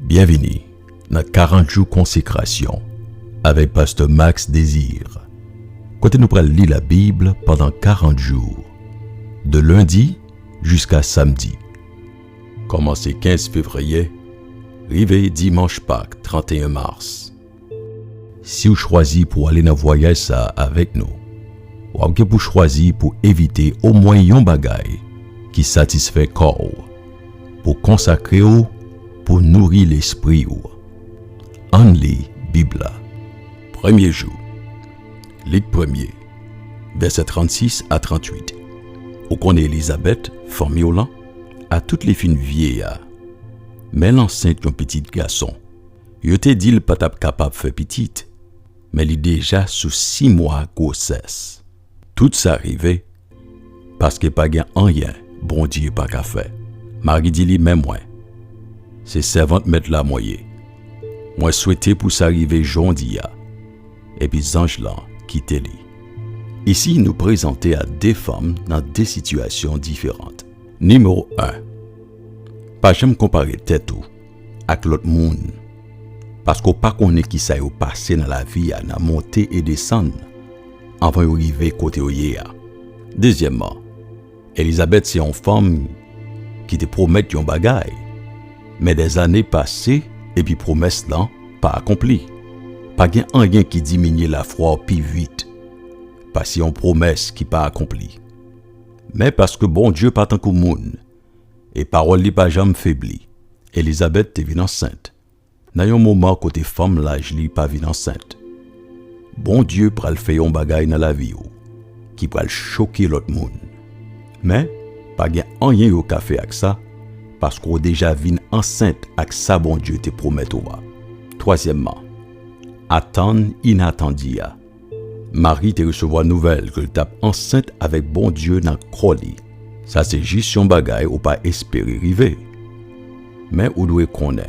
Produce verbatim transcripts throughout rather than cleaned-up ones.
Byenvini nan karant jou konsekrasyon avèk Pastè Max Désir, kote nou pral li Labib pandan karant jou, de lendi jiska samdi. Kòmanse kenz fevriye, rive dimanch Pak, tranteyen mas. Si w chwazi pou w ale nan vwayaj sa a avèk nou, w ap gen pou chwazi pou evite omwen yon bagay ki satisfè kò w, pou konsakre w pou nouri lespri w. Ann li Bib la. Premye jou. Lik premye, vèsè trannsis a tranntuit. Ou konnen Elizabèt, fanmi w lan, a tout li fin vye a, men l ansent yon pitit gason. Yo te di l pa t ap kapab fè pitit, men li deja sou sis mwa gwosès. Tout sa rive paske pa gen anyen Bondye pa ka fè. Mari di li, "Men mwen, se sèvant Mèt la mwen ye. Mwen swete pou sa rive jan w di a." Epi zanj lan kite li. Isi, nou prezante a de fanm nan de sitiyasyon diferan. Nimewo en, pa janm konpare tèt ou ak lòt moun, paske w pa konnen kisa yo pase nan lavi a, nan monte e desann, anvan yo rive kote yo ye a. Dezyèmman, Elizabèt se yon fanm ki te pwomèt yon bagay, men dèzane pase epi pwomès lan pa akonpli. Pa gen anyen ki diminye lafwa w pi vit pase yon pwomès ki pa akonpli. Men paske Bondye pa tankou moun, e pawòl li pa janm febli, Elizabèt te vin ansent nan yon moman kote fanm laj li pa vin ansent. Bondye pral fè yon bagay nan lavi w ki pral choke lòt moun. Men, pa gen anyen yo ka fè ak sa, paske w deja vin ansent ak sa Bondye te pwomèt ou a. Twazyèmman, atann inatandi a. Mari te resevwa nouvèl ke l t ap ansent avèk Bondye nan kò li. Sa se jis yon bagay ou pa espere rive. Men ou dwe konnen,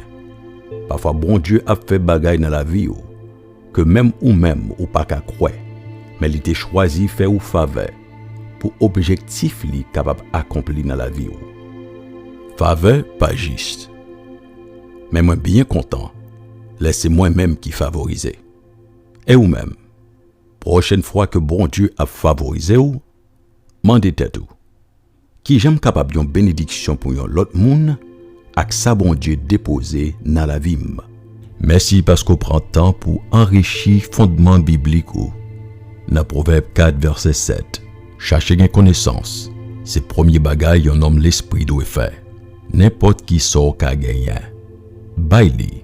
pafwa Bondye ap fè bagay nan lavi w ke menm ou menm ou pa ka kwè, men li te chwazi fè ou favè pou objektif li kapab akonpli nan lavi w. Favè pa jis. Men mwen byen kontan lè se mwen menm ki favorize. E ou menm? Pwochèn fwa ke Bondye ap favorize w, mande tèt ou, "Kijan m kapab yon benediksyon pou yon lòt moun ak sa Bondye depoze nan lavi m?" Mèsi paske w pran tan pou anrichi fondman biblik ou nan Pwovèb kat, vèsè sèt. Chache gen konesans, se premye bagay yon nonm lespri dwe fè. Nenpòt ki sa w ka genyen, bay li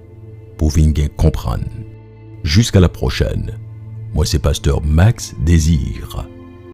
pou w vin gen konprann. Jiska la pwochèn, mwen se pastè Max Désir.